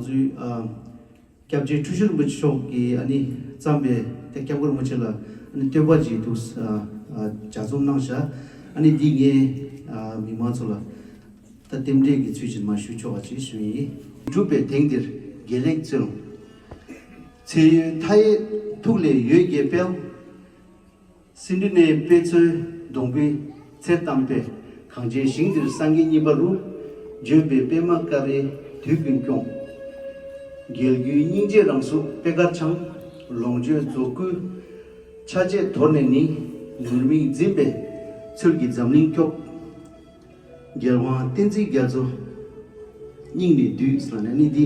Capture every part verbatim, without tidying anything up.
ཚོའི་ཨ་སྐྱབས་རྗེ་འཁྲུལ་ཞིག་རིན་པོ་ཆེ་མཆོག་གིས་ཨ་ནི་བརྩམས་པའི་ད་སྐྱབས་མགོན་རིན་པོ་ཆེ་ལ་ཨ་ནི་བསྟོད་པ་ཅིག་འདུག་ཨ་ཨ་ལྗགས་རྩོམ་གནང་བཞག་ཨ་ནི་འདི་ངས་ཨ་མི་མང་ཚོ་ལ་ད་རྟེན་འབྲེལ་གྱི་ཚུལ་བཞིན་མར་ཞུ་ཆོག་པ་ཅིག་ཞུ་ཡིན། སྒྲུབ་པའི་དེང་འདིར་དགེ་ལེགས་སྩོལ། ཚེ་ཡུན་མཐའ་ཡས་ཐུགས་ལས་འོད་བརྒྱའི་དཔལ། སིནྡྷུ་ནས་དཔེ་མཚོན་སྡོང་པོའི་ཚལ་བལྟམས་པས། གངས་ཅན་ཞིང་འདིར་སངས་རྒྱས་བརྙེས་པ་རུ། བརྗོད་པའི་པདྨ་དཀར་པོས་དུས་ཀུན་སྐྱོང་། རྒྱལ་ཀུན་སྙིང་རྗེའི་རང་གཟུགས་པད་དཀར་འཆང་། ལོངས་སྤྱོད་རྫོགས་སྐུའི་ཆ་བྱད་དོར་ནས་ནི། ངུར་སྨྲིག་འཛིན་པའི་ཚུལ་གྱིས་འཛམ་གླིང་སྐྱོབ། རྒྱལ་དབང་བསྟན་འཛིན་རྒྱ་མཚོ་སྙིང་ནས་འདུད་ཟེར་ནས་ནི་འདི་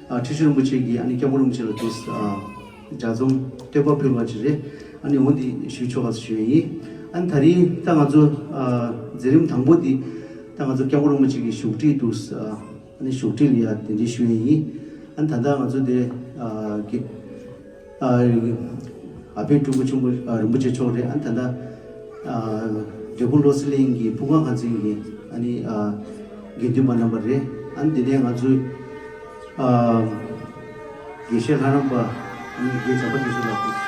ཨ་ཁྲི་ཤོད་རིན་པོ་ཆེ་གིས་ཨ་ནི་སྐྱབས་མགོན་རིན་པོ་ཆེ་ལ་དུས་ཨ་ལྗགས་རྩོམ་བསྟོད་པ་ཕུལ་བ་ཅིག་རེད། ཨ་ནི་འོ་འདི་ཞུ་ཆོག་ག་ཞུ་ཡ་ཡིན། ཨ་ནི་ད་རིང་ད་ང་ཚོ་ཨ་མཛད་རིམ་དང་པོ་འདི་ད་ང་ཚོ་སྐྱབས་མགོན་རིན་པོ་ཆེ་གི་བཞུགས་ཁྲི་འདུག་ཨ་ནི་བཞུགས་ཁྲི་ལ་ཡ་གདན་འདྲེན་ཞུ་ཡ་ཡིན། ཨ་ནི་ད་ལྟ་ང་ཚོ་དེ་ཨ་གི་ཨ་ཨ་ཕའི་སྤྲུལ་སྐུ་ཆེན་པོ་ཨ་རིན་པོ་ཆེ་མཆོག་རེད། ཨ་ནི་ད་ལྟ་ཨ་འབྲས་སྤུངས་བློ་གསལ་གླིང་གི་ཕུར་ཁང་ཁང་ཚན་གྱི་ཨ་ནི་ཨ་དགེ་འདུན་པ་རྣམ་པ་རེད། ཨ་ནི་དེ་ནས་ང་ཚོའི་ཨ་དགེ་བཤེས་ལྷ་རམས་པ་ཨ་ནི་དགེ་བྱམས་པ་དགེ་བཤེས་ལགས།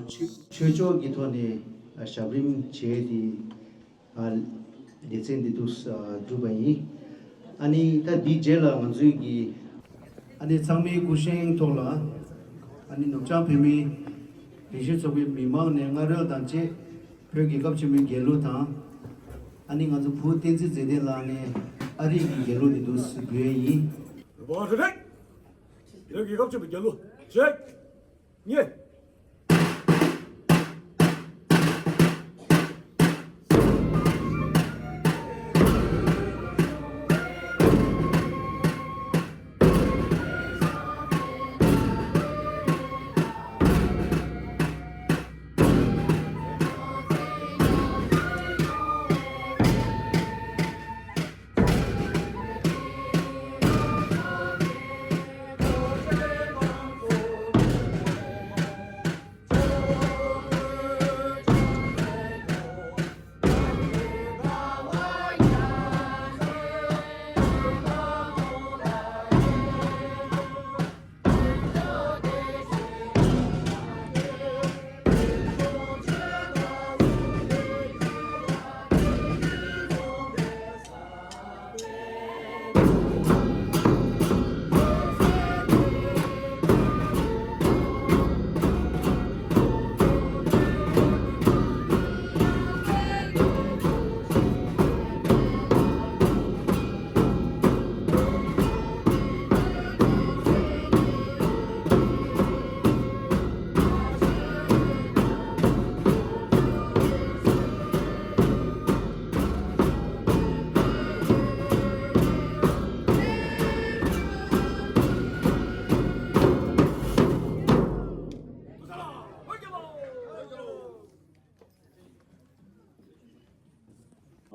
ཆོས་ཕྱོགས་ཀྱི་ཐོག་ནས་ཨ་ཞབས་རིམ་བྱས་ཏེ་ཨ་སྡེ་ཚན་འདི་དུ་ཨ་བསྒྲུབས་པ་ཡིན། ཨ་ནི་ད་འདིའི་རྗེས་ལ་ང་ཚོའི་གི་ཨ་ནི་ཚང་མའི་སྐུ་བཞེངས་ཐོག་ལ་ཨ་ནི་ནུབ་བྱང་བོད་མིའི་རིག་གཞུང་ཚོགས་པའི་མི་མང་ནས་རྔ་རོལ་དང་བཅས་བོད་རྒྱལ་ཁབ་ཆེན་མོའི་རྒྱལ་གླུ་དང་། ཨ་ནི་ང་ཚོ་བུ་བསྟན་འཛིན་ཚེ་བརྟན་ལགས་ནས་ཨ་རིག་གི་རྒྱལ་གླུ་འདི་དུ་འབུལ་ཡས་ཡིན། རེད་རེད། རེད་རྒྱལ་ཁབ་ཆེན་པོའི་རྒྱལ་གླུ་བཞེས། གཉིས།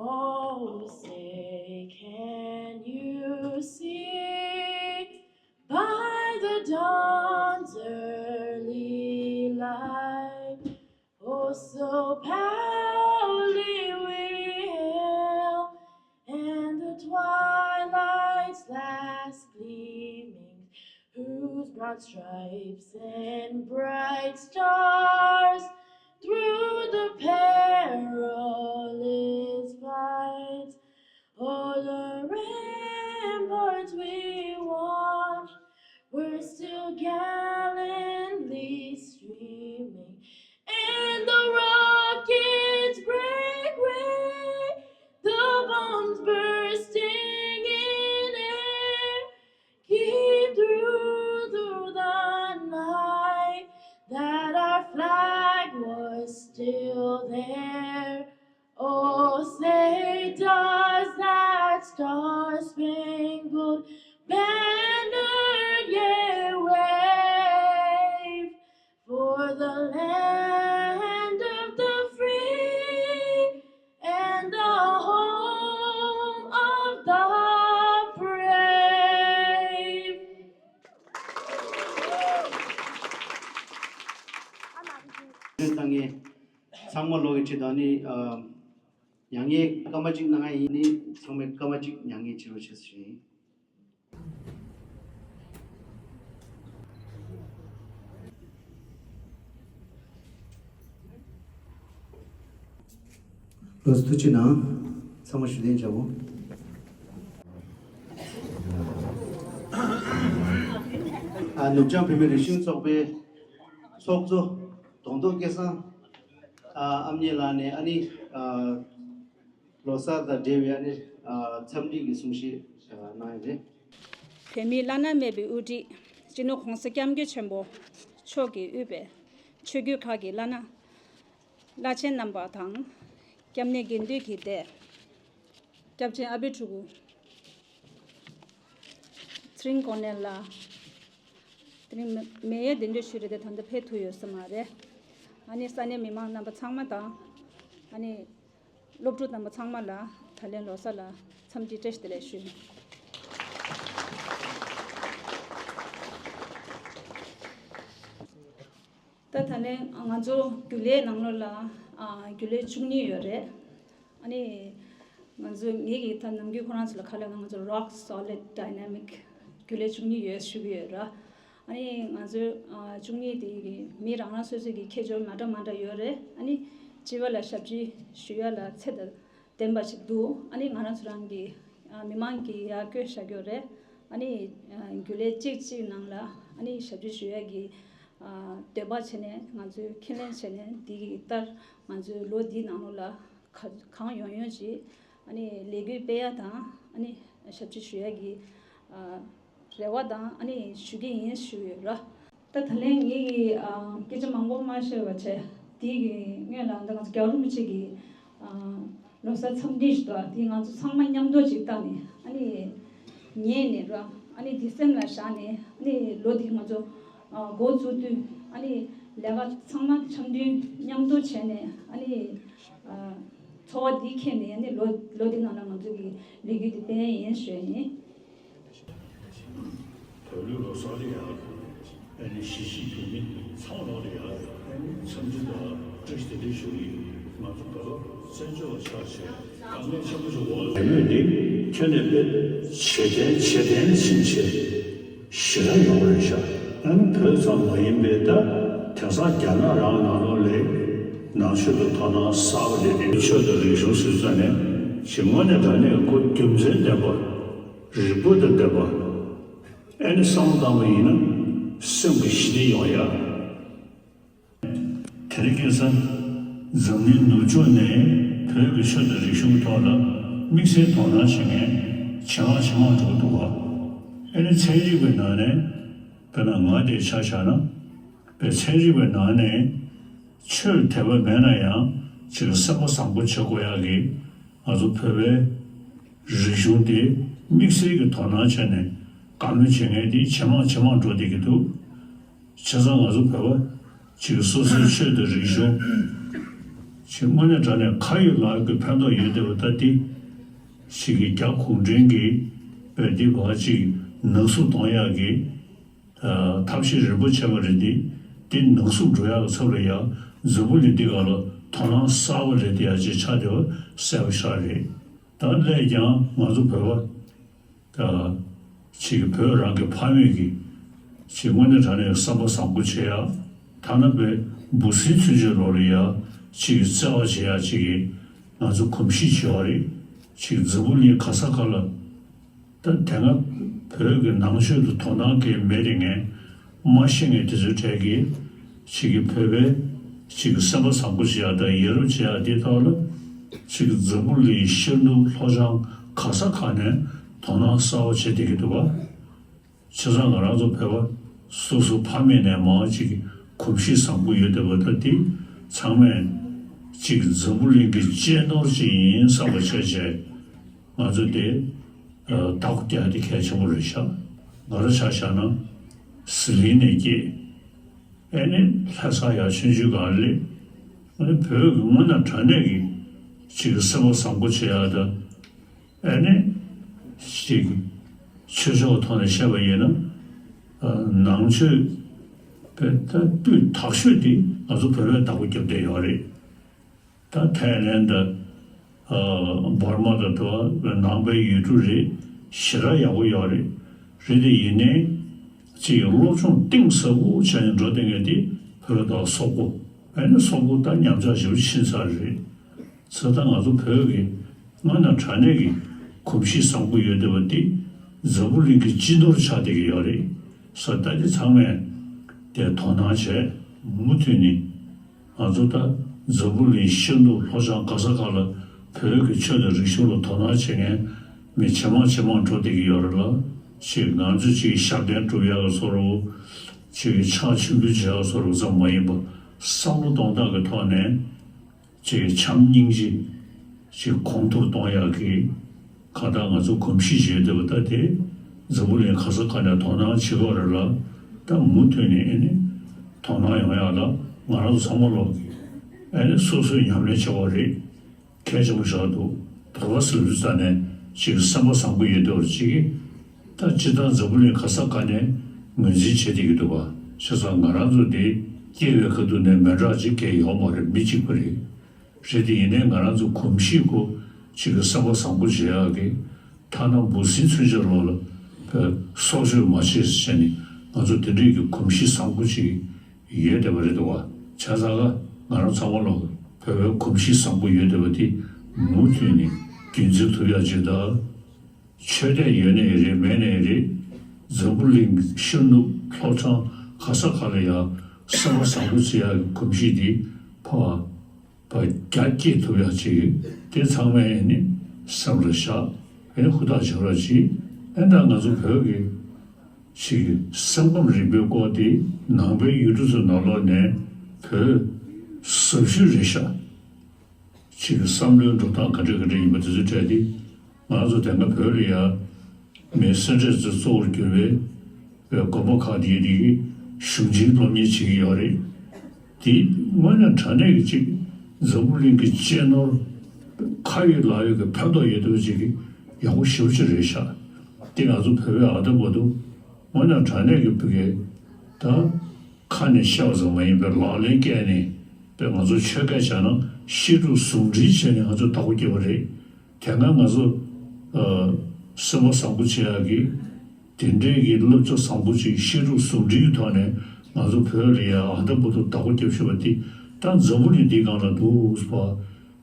Oh, say, can you see by the dawn's early light? Oh, so proudly we hail, and the twilight's last gleaming, whose broad stripes and bright stars through the perilous fight o'er the ramparts we watched, were still gallantly streaming, and the rockets break way, the bombs bursting in air, keep through, through the night, that our flag was still there. Oh, say does that star-spangled banner yet wave for the land of the free and the home of the brave? ཚང་མ་ལོག་གི་ཁྲིད་དང་ནི་ཨ། མྱ་ངན་སྐར་མ་གཅིག་གནང་ཡ་ཡིན་ནི་ཚང་མས་སྐར་མ་གཅིག་མྱ་ངན་བྱེད་རོགས་བྱེད་ཟེར་ཡིན། ལགས་སོ་ཐུགས་རྗེ་གནང་། ཚང་མ་བཞུགས་གདན་འཇགས་འོ། ཨ་ནུབ་བྱང་བོད་མིའི་རིག་གཞུང་ཚོགས་པའི་ཚོགས་གཙོ་གདོང་ཐོག་སྐལ་བཟང་ཨ་ཨ་མྱེས་ལགས་ནས་ཨ་ནི་ཨ་ལོ་གསར་དང་འབྲེལ་བའི་ཨ་ནི་ཨ་འཚམས་འདྲི་གི་གསུང་བཤད་ཨ་གནང་ཡོད་རེད། བོད་མིའི་བླ་ན་མེད་པའི་དབུ་ཁྲིད་སྤྱི་ནོར་༸གོང་ས་༸སྐྱབས་མགོན་ཆེན་པོ་མཆོག་གིས་དབུས་པའི་ཆོས་བརྒྱུད་ཁག་གི་བླ་ན་བླ་ཆེན་རྣམ་པ་དང་། སྐྱབས་གནས་དགེ་འདུན་གྱི་སྡེ། སྐྱབས་ཆེན་ཨ་བྷི་ཕྲུ་གུ། ཚེ་རིང་གོ་གནས་ལགས། དེ་རིང་མེ་མེ་ཡའི་གདན་འདྲེན་ཞུས་རེད་དེ་ད་ལྟ་ཕེབས་ཐུབ་ཡོད་ས་མ་རེད། ཨ་ནི་ས་གནས་མི་མང་རྣམ་པ་ཚང་མ་དང་། ཨ་ནི་སློབ་ཕྲུག་རྣམ་པ་ཚང་མ་ལ་ད་ལན་ལོ་གསར་ལ་འཚམས་འདྲི་བཀྲ་ཤིས་བདེ་ལེགས་ཞུ། ད་ད་ལན་ང་ཚོ་རྒྱུན་ལས་ནང་ལོགས་ལ་ཨ་རྒྱུན་ལས་བཅུ་གཉིས་ཡོད་རེད། ཨ་ནི་ང་ཚོ་ངེད་ཀྱིས་ད་ནམ་རྒྱུན་ཁོ་རང་ཚོ་ལ་ཁ་ལབ་ན་ང་ཚོ་rock solid dynamic རྒྱུན་ལས་བཅུ་གཉིས་ཡོད་ཞུ་གི་ཡོད་ར། ཨ་ནི་ང་ཚོའི་ཨ་བཅུ་གཉིས་དེ་གི་མི་རང་རང་སོ་སོ་གི་ཁྱད་ཆོས་མ་འདྲ་མ་འདྲ་ཡོད་རེད། ཨ་ནི་སྤྱི་པ་ལ་ཞབས་ཕྱི་ཞུ་ཡ་ལ་ཚད་དང་ལྡན་པ་ཞིག་འདུག་ཨ་ནི་ང་རང་ཚོ་རང་གི་ཨ་མི་མང་གི་ཡར་བསྐོས་བཞག་ཡོད་རེད། ཨ་ནི་ཨ་རྒྱུན་ལས་གཅིག་གཅིག་ནང་ལ་ཨ་ནི་ཞབས་ཕྱི་ཞུ་ཡ་གི་ཨ་འདོད་པ་བྱས་ནས་ང་ཚོས་ཁས་ལེན་བྱས་ནས་འདི་གི་ལྟར་ང་ཚོའི་ལོ་འདིའི་ནང་ལོགས་ལ་ག་གང་ཡོང་ཡོང་ཅིག་ཨ་ནི་ལས་འགུལ་སྤེལ་ཡ་དང་ཨ་ནི་ཞབས་ཕྱི་ཞུ་ཡ་གི་ཨ་རེ་བ་དང་ཨ་ནི་ཞུ་གི་ཡིན་ཞུ་ཡོད་ར། ད་ད་ལན་ངེད་ཀྱི་ཨ་སྐད་ཆ་མང་པོ་མ་བཤད་པ་བྱས། དེའི་གི་སྔོན་ལ་ད་ང་ཚོ་རྒྱལ་བ་རིན་པོ་ཆེ་གི་ཨ་ལོ་གསར་འཚམས་འདྲི་ཞིག་འདུག་དེ་ང་ཚོ་ཚང་མ་མཉམ་དུ་ཅིག་བལྟས་ནས་ཨ་ནི་ཉན་ནས་ར། ཨ་ནི་དེ་སེམས་ལ་བཞག་ནས་ཨ་ནི་ལོ་འདི་ང་ཚོ་ཨ་འགོ་བཙུགས་དུས་ཨ་ནི་ལས་ཀ་ཚང་མ་འཆམ་མཐུན་མཉམ་དུ་བྱས་ནས་ཨ་ནི་ཨ་འཚོ་བ་འདི་འཁྱེར་ནས་ཨ་ནི་ལོ་ལོ་འདི་ནང་ལ་ང་ཚོ་གི་ལས་འགུལ་འདི་སྤེལ་ཡ་ཡིན་ཞུ་ཡ་ཡིན། བོད་ལུགས་ལོ་གསར་ལ་ཡ། ཨ་ནི་གཞིས་བྱེས་བོད་མི་ཚང་མ་ལོག་ལ་ཡ། ཨ་ནི་འཚམས་འདྲི་དང་བཀྲ་ཤིས་བདེ་ལེགས་ཞུ་གི་ཡིན། ང་ཚོ་བོད་པ་བཙན་བྱོལ་བ་ཆགས་བྱས་དཀའ་ངལ་ཆེན་པོ་ཞིག་འོག་ལ། དེ་མོས་འདི་ཁྱོན་ནས་དཔེ་བྱེད་ཐན་བྱེད་ཐན་ཕྱིན་ཆད་ཞེ་དྲག་ཡོང་བ་རེད་ཤག་ཨ་ནི་བོད་ཙམ་མ་ཡིན་པའི་ད་དེང་སང་རྒྱ་ནག་རང་ནང་ལོགས་ལ་ནང་ཆོས་ཀྱི་དོ་སྣང་གསར་པ་རེད་དེ། ཆོས་དང་རིག་གཞུང་ཟེར་ཙམ་ནས་ཞིག་དངོས་གནས་དྲང་གནས་ཁོ་རྒྱུ་མཚན་ལྡན་པ། རིག་པ་དང་ལྡན་པ། ཨ་ནི་བསམ་བློ་བཏང་བ་ཡིན་ན་སེམས་ཀྱི་ཞི་བདེ་ཡོང་ཡ། དེ་རིང་ཁ་སང་འཛམ་གླིང་ནུབ་ཕྱོགས་ནས་བོད་ཀྱི་ཆོས་དང་རིག་གཞུང་ཐོག་ལ་དམིགས་བསལ་དོ་སྣང་བྱེད་མཁན་ཇེ་མང་ཇེ་མང་འགྲོ་གི་འདུག་བ། ཨ་ནི་ཚན་རིག་པའི་ནང་ནས་དཔེར་ན་ང་དེ་ཆ་བཞག་ན། པའི་ཚན་རིག་པའི་ནང་ནས་ཆོས་དད་པ་མེད་ན་ཡང་ཅིག་སེམས་པ་བཟང་པོ་བྱེད་དགོས་ཡག་གི་ང་ཚོ་བོད་པའི་རིག་གཞུང་དེ་དམིགས་བསལ་གྱི་དོ་སྣང་བྱས་ནས་བཀའ་མོལ་བྱེད་མཁན་དེ་ཇེ་མང་ཇེ་མང་འགྲོ་བསྡད་ཀྱི་འདུག་བྱས་ཙང་ང་ཚོ་བོད་པ་ཅིག་སོ་སོའི་ཆོས་དང་རིག་གཞུང་ཅིག་དངོས་གནས་དྲང་གནས་ག་ཡོད་ལ་ཡོད་ཀྱི་ཕན་ཐོགས་ཡོད་བསྡད་པ་ད་དེ་ཅིག་གི་རྒྱ་གུང་ཁྲན་གྱི་བོད་འདི་བ་ཅིག་ནག་བསུབ་གཏོང་ཡག་གི་ཐབས་ཤེས་རིམ་པ་བྱས་པ་རེད་དེ། དེ་ནག་བསུབ་འགྲོ་ཡག་གི་ཚབ་ལ་ཡང་འཛམ་བུ་གླིང་འདི་སྒང་ལ་དོ་སྣང་གསར་པ་རེད་དེ་ཡང་ཅིག་ཆགས་བསྡད་པ་གསལ་པོ་ཤར་རེད། ད་སླད་ཀྱང་ང་ཚོ་བོད་པ་ད་ཅིག་བོད་རང་གི་ཕ་མེས་ཀྱི་ཅིག་དངོས་གནས་དྲང་གནས་བསམ་པ་བཟང་པོ་བྱེད་ཡག་ཐ་ན་བོད་འབུ་སྲིན་ཚུན་ཆད་ལོག་ལ་ཡང་ཅིག་བརྩེ་བ་བྱེད་ཡག་ཅིག་གི་ང་ཚོ་གོམས་གཤིས་བྱེད་པ་རེད། ཅིག་འཛམ་བུ་གླིང་ག་ས་ག་ལ། ད་དེ་སྔ་བོད་ཀྱི་ནང་ཆོས་ལ་དོ་སྣང་གང་ཡང་མེད་དེ་ངས་མ་ཤེས་མཁན་དེ་ཚོའི་གྲས་ཀྱིས་ཅིག་གི་བོད་པའི་ཅིག་གི་སེམས་པ་བཟང་པོ་བྱེད་ཡག་དང་ཡ་རབས་བྱེད་ཡག་དེའི་ཐོག་ལ་ཅིག་འཛམ་བུ་གླིང་ཤར་ནུབ་ལྷོ་བྱང་ག་ས་ག་ནས་དོ་སྣང་གསར་པ་བྱེད་བསྡད་ཀྱི་འདུག་ག་བྱས་ཙང་ང་རང་ཚོ་བོད་པ་སོ་སོ་ཕ་མེས་ནས་མར་ཅིག་གོམས་གཤིས་བཟང་པོ་ཡོད་བསྡད་པ་ད་དེ་ཚང་མས་ཅིག་འཛམ་བུ་གླིང་གི་གཅེས་ནོར་ཅིག་ཡིན་བསམ་པ་བྱས་བྱས་ང་ཚོ་དེ། བདག་པོ་རྒྱག་དེ་གལ་ཆེན་པོ་རེད་ཤག་ང་རང་ཆ་བཞག་ན་ཟི་ལིང་ནས་སྐྱེས། ཨེ་ནི་ལྷ་ས་ཡར་ཆུང་ཆུང་སྒང་སླེབས། ཨ་ནི་བོད་ཀྱི་དངོས་གནས་དྲང་གནས་ཀྱི་ཅིག་གི་སེམས་པ་བཟང་པོ་བྱེད་ཡག་དང་། ཨེ་ནི་ཅིག་ཆོས་ཕྱོགས་ཐོག་ནས་བཤད་པ་ཡིན་ན། ནང་ཆོས་པའི་ད་སྤུས་དག་ཤོས་དེ་ང་ཚོ་བོད་པས་བདག་པོ་རྒྱབ་བསྡད་ཡོད་རེད། ད་ཐའི་ལེན་དང་། ཨ་འབར་མ་དང་དུ་བ་ནང་པའི་ཡུལ་གྲུ་རེད། ཞེ་དྲག་ཡག་པོ་ཡོད་རེད། རེད་དེ་ཡིན་ནའི། ཅིག་སློབ་སྦྱོང་གཏིང་ཟབ་པོ་བྱས་ནས་འགྲོ་བསྡད་མཁན་དེ་བོད་དང་སོག་པོ། ཨ་ནི་སོག་པོ་ད་ཉམས་ཆག་ཞེ་པོ་ཕྱིན་ཚར་རེད། ས་ད་ང་ཚོ་བོད་ཀྱི་དངོས་གནས་དྲང་གནས་ཀྱི་གོམས་གཤིས་བཟང་པོ་ཡོད་བསྡད་པ་དེ་འཛམ་བུ་གླིང་གི་སྤྱི་ནོར་ཆགས་བསྡད་ཀྱི་ཡོད་རེད། ས་ད་དེ་ཚང་མས་དེ་དོ་སྣང་བྱས་མུ་མཐུད་ནས། ང་ཚོ་ད་འཛམ་བུ་གླིང་ཤར་ནུབ་ལྷོ་བྱང་ག་ས་ག་ལ་བོད་ཀྱི་ཆོས་དང་རིག་གཞུང་ལ་དོ་སྣང་བྱེད་མཁན་མི་ཇེ་མང་ཇེ་མང་འགྲོ་བསྡད་ཀྱི་ཡོད་རེད་ལ། ཅིག་ང་ཚོས་ཅིག་ཞབས་བརྟན་སྒྲུབ་ཡག་གི་བཟོ་འདྲ་བོ། ཅིག་ཕྱག་མཆོད་འབུལ་བྱེད་ཡག་བཟོ་འདྲ་བོ་ཙམ་མ་ཡིན་པ་བསམ་བློ་གཏོང་སྟངས་ཀྱི་ཐོག་ནས་ཅིག་བྱམས་སྙིང་རྗེ་ཅིག་གོང་མཐོར་གཏོང་ཡག་གི་གང་ལྟར་ང་ཚོ་གོམས་གཤིས་བྱས་བསྡད་པ་ད་དེ་འཛམ་བུ་གླིང་ག་ས་ག་ནས་དོ་སྣང་བྱེད་ཀྱི་ཡོད་རེད་ལ། ད་མུ་མཐུད་ནས་ཨེ་ནི་དོ་སྣང་ཡོང་ཡག་ལ་ང་རང་ཚོ་ཚང་མ་ལོག་གི་ཨེ་ནི་སོ་སོས་ཉམས་ལེན་བྱེད་པ་རེད། གལ་ཆེན་པོ་ཞིག་འདུག་བོད་པ་ཟེར་དུས་ཙ་ནས་ཅིག་སེམས་པ་བཟང་པོ་ཡོད་དེ་བར་ཅིག་གིས་ད་སྤྱིར་བཏང་འཛམ་བུ་གླིང་ག་ས་ག་ནས་ངོས་འཛིན་བྱེད་བསྡད་ཀྱི་འདུག་བ། བྱས་ཙང་ང་རང་ཚོ་འདི་སྐྱེས་པའི་ཁ་ཐུག་ནས་མི་འདྲ་ཅིག་གང་ཡོད་མ་རེད། མི་གཅིག་པ་རེད། རེད་དེ་ཡིན་ནའི་ང་རང་ཚོ་གོམས་གཤིས་ཁོ་ཅིག་གི་སེམས་པ་བཟང་པོ་བྱེད་ཡག་གི་ཐ་ན་འབུ་སྲིན་ཚུན་ཆད་ལོག་ལ་བོད་སྲོག་གཅོད་མ་བྱེད་ཟེར་ནས་ ང་ཚོ་དེ་འདྲས་ཀྱི་གོམས་གཤིས་བཟང་པོ་ཅིག་ཡོད་བསྡད་པ་རེད་འདུག་བ། བྱས་ཙང་ང་རང་ཚང་མ་ལོ་བོད་པའི་གོམས་གཤིས་བཟང་པོ་ཡོད་བསྡད་པ་དེ་མུ་མཐུད་ནས་རྒྱུན་འཛིན་ཐུབ་ཡག་ཅིག་དང་། ཆོས་དད་ཡོད་ནའི་རེད་མེད་ནའི་རེད། འཛམ་བུ་གླིང་ཤར་ནུབ་ལྷོ་བྱང་ག་ས་ག་ལ་ཡང་སེམས་པ་བཟང་པོ་བྱེད་ཡག་གི་གོམས་གཤིས་དེ་ཕར་བ་རྒྱ་སྐྱེད་ཐུབ་ཡག་ཅིག་དེ་ཚང་མས་ནི་སེམས་ལ་བཞག་ཨེ་ནི་ཧུར་ཐག་བྱེད་རོགས་གྱིས། ཨེ་ད་ང་ཚོ་བོད་ཀྱི་ཅིག་སེམས་ཁམས་རིག་པའི་སྐོར་དེ་ནང་པའི་ཡུལ་གྲུ་ཚོའི་ནང་ལོགས་ནས་བོད་ཟབ་ཤོས་རེད་ཤག་ཅིག་བསམ་བློའི་འགྲོ་སྟངས་ག་འདྲ་ག་འདྲ་ཡིན་པ་དེ་ཚོ་གྲས་དེ་ང་ཚོ་དེ་སྔ་བོད་ལ་ཡ་མི་སེ་འབྲས་ཚོ་གཙོ་བོར་གྱུར་པའི་བའི་དགོན་པ་ཁག་དེའི་དེ་གཞུང་ཆེན་སློབ་གཉེར་བྱེད་ཀྱི་ཡོད་རེད། དེ་དངོས་གནས་དྲང་གནས་ཀྱི་ཅིག་འཛམ་བུ་གླིང་གི་གཅེས་ནོར་ཁ་ཡོད་ལག་ཡོད་ཀྱི་ཕན་ཐོགས་ཡོད་ཐུབ་ཅིག་གི་ཡག་པོ་ཞེ་པོ་ཅིག་རེད་ཤག་དེ་ང་ཚོ་བོད་པའི་ཨ་ད་བར་དུ་དངོས་གནས་དྲང་གནས་ཀྱི་བོད་ཀྱི་ད་ཁ་ནས་བཤད་པ་ཙམ་མ་ཡིན་པའི་ལག་ལེན་བཀལ་ནས་པའི་ང་ཚོ་ཆོས་སྐད་བྱས་ན་བཤད་སྒྲུབ་ཟུང་འབྲེལ་བྱས་ནས་ང་ཚོ་བདག་པོ་རྒྱབ་པ་རེད། དེ་སྔ་ང་ཚོ་ཨ་སེམས་པ་བཟང་པོ་བྱེད་ཡག་གི་དེ་འདྲའི་གི་བསླབ་བྱ་བཟང་པོ་ཅིག་བཤད་སྒྲུབ་ཟུང་འབྲེལ་གྱི་ཐོག་ནས་ང་ཚོ་བོད་ལ་ཡ་ཨ་ད་བར་དུ་བདག་པོ་རྒྱབ་ཤེས་པ་དེ་ད་འཛམ་བུ་གླིང་འདིའི་སྒང་ལ་འདུག་པ།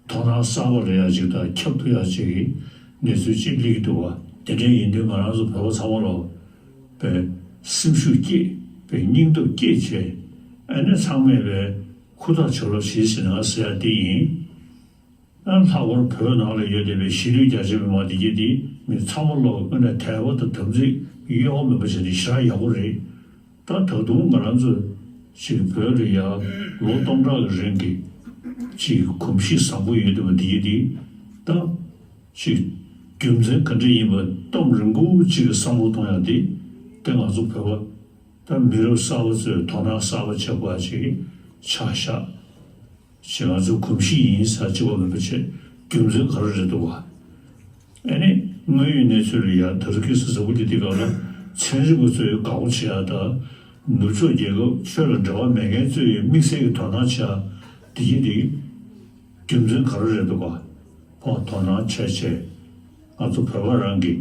དོ་སྣང་གསར་པ་ལ་ཡ་ཅིག་དང་ཁྱབ་ཐུབ་ཡ་ཅིག་གི་གནས་ཚུལ་ཅིག་སླེབས་ཀྱི་འདུག་བ། དེ་འདྲ་ཡིན་དུས་ང་རང་ཚོ་བོད་པ་ཚང་མ་ལོ་པའི་སེམས་ཤུགས་བསྐྱེད་པའི་སྙིང་སྟོབས་བསྐྱེད་བྱས་ཨ་ནི་ཚང་མས་པའི་ཧུར་ཐག་བྱེད་རོགས་བྱེད་ཟེར་ནས་ང་ཟེར་ཡ་དེ་ཡིན། ཨ་ལྷག་པར་བོད་ནང་ལ་ཡོད་བསྡད་པའི་གཞིས་ལུས་རྒྱ་ཆེ་མི་མང་འདི་གྱད་འདི་མི་ཚང་མ་ལོ་དངོས་གནས་དད་པ་དང་དམ་ཚིག་གཡོ་བ་མེད་པ་བྱས་ནས་ཞེ་དྲག་ཡག་པོ་རེད། ད་ད་དུང་ང་རང་ཚོ་ཅིག་བོད་ལ་ཡ་ལོ་སྟོང་ཕྲག་གི་རིང་གི་ཅིག་གོམས་གཤིས་བཟང་པོ་ཡོད་བསྡད་པ་འདི་གྱད་འདི་ད་ཅིག་རྒྱུ་མཚན་ག་འདྲ་ཡིན་པ་སྟོབས་རིང་པོ་ཅིག་གི་བསམ་བློ་གཏོང་ཡག་འདི་ད་ང་ཚོ་བོད་པ་ད་མི་རབས་གསར་པ་ཚོས་དོ་སྣང་གསར་པ་བྱེད་དགོས་ཡ་ཅིག་ཆགས་ཤག་ཅེས་ང་ཚོའི་གོམས་གཤིས་ཡིན་ཟེར་གཅིག་པ་མིན་པ་བྱས་རྒྱུ་མཚན་ག་རེ་རེད་འདུག་བ། ཨེ་ནི་དངོས་ཡོད་གནས་ཚུལ་ལ་ཡ་ད་རེས་ཀྱི་ས་ས་བུ་ལི་དེ་ག་ལ་ཚན་རིག་པ་ཚོས་དགའ་པོ་བྱེད་ཡ་ད་ནུབ་ཕྱོགས་རྒྱལ་ཁབ་ཆོས་ལ་འབྲེལ་བ་མེད་མཁན་ཚོས་དམིགས་བསལ་གྱི་དོ་སྣང་བྱེད་ཡ་དེ་གྱད་དེ་རྒྱུ་མཚན་ག་རེ་རེད་འདུག་བ། ཕར་དོ་སྣང་བྱས་བྱས་ང་ཚོ་བོད་པ་རང་གི་